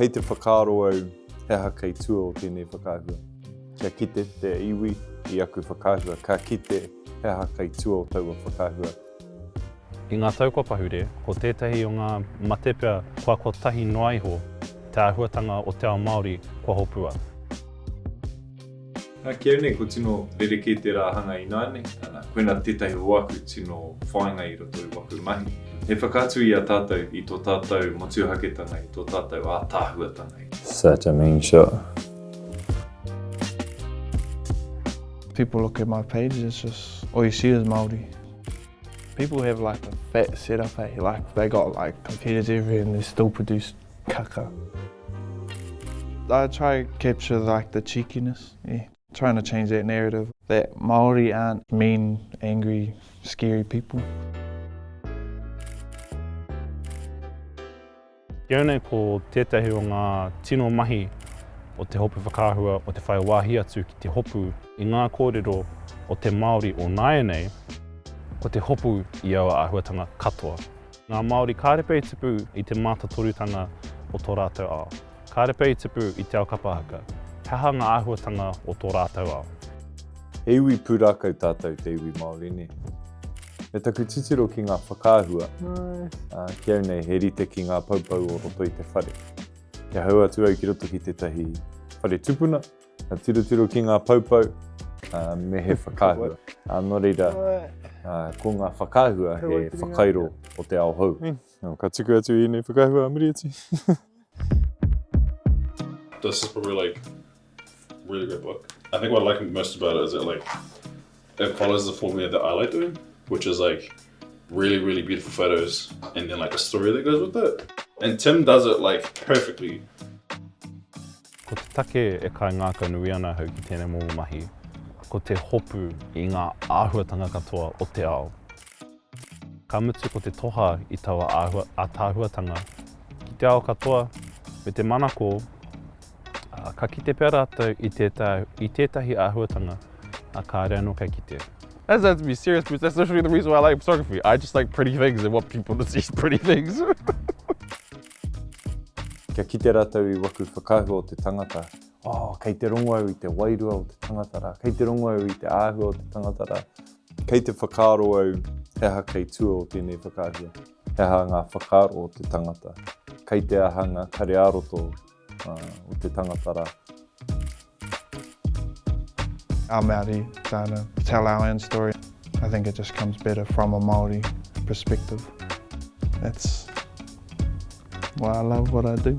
Kei te whakaaro au he aha kei tua o tēnei whakaahua. Kia kite te iwi i aku whakaahua, ka kite he aha kei tua o taua whakaahua. I ngā tau kua pahure, ko tētahi o ngā mate pea kua kotahi noa iho te āhuatanga o te ao Māori kua hopua. Nā, ki au nei, kua tino rerekē tērā hanga ināianei, ana, koinā tētahi o aku tino whāinga i roto i waku mahi. He whakaatu i a tātou, i tō tātou motuhaketanga, i tō tātou ātaahuatanga. Such a mean shot. People look at my page and it's just, all you see is Māori. People have like a fat setup eh, like they got like computers everywhere and they still produce kaka. I try capture like the cheekiness, yeah. Trying to change that narrative that Māori aren't mean, angry, scary people. Ki au nei ko tētahi o ngā tino mahi o te hopu whakaahua o te whai wāhi atu ki te hopu i ngā kōrero o te Māori o nāianei, ko te hopu i aua āhuatanga katoa. Ngā Māori kāre pea i tupu i te mātotorutanga o tō rātou ao. Kāre pea i tupu i te ao kapa haka. He aha ngā āhuatanga o tō rātou ao? He iwi pūrākau tātou te iwi Māori nē. Me taku titiro ki ngā whakaahua, ā, ki au nei he rite ki ngā poupou o roto i te whare. Kia hau atu au ki roto ki tētahi whare tupuna, Ka tirotiro ki ngā poupou, ā, me he whakaahua. Ā, nō reira, ā, ko ngā whakaahua he whakairo o te ao hou. Nō, ka tuku atu i ēnei whakaahua a muri atu. This is probably like really great book. I think what I like most about it is that like it follows the formula that I like doing, which is like really, really beautiful photos and then like a story that goes with it. And Tim does it like perfectly. Ko te take e kaingākaunui ana ahau ki tēnei momo mahi, ko te hopu i ngā āhuatanga katoa o te ao. Ka mutu ko te toha i taua āhua, ātaahuatanga ki te ao katoa, me te manako, ā, ka kite pea rātou i tētahi, i tētahi āhuatanga, ā, kāre anō kei kite. Doesn't have to be serious, but that's literally the reason why I like photography. I just like pretty things and want people to see pretty things. Kia kite rātou i waku whakaahua o te tangata, oh, kei te rongo au i te wairua o te tangata rā, kei te rongo au i te āhua o te tangata rā. Kei te whakaaro au he aha kei tua o tēnei whakaahua, he aha ngā whakaaro o te tangata, kei te aha ngā kare ā-roto o te tangata rā. Our Māori trying to tell our own story. I think it just comes better from a Māori perspective. That's why I love what I do.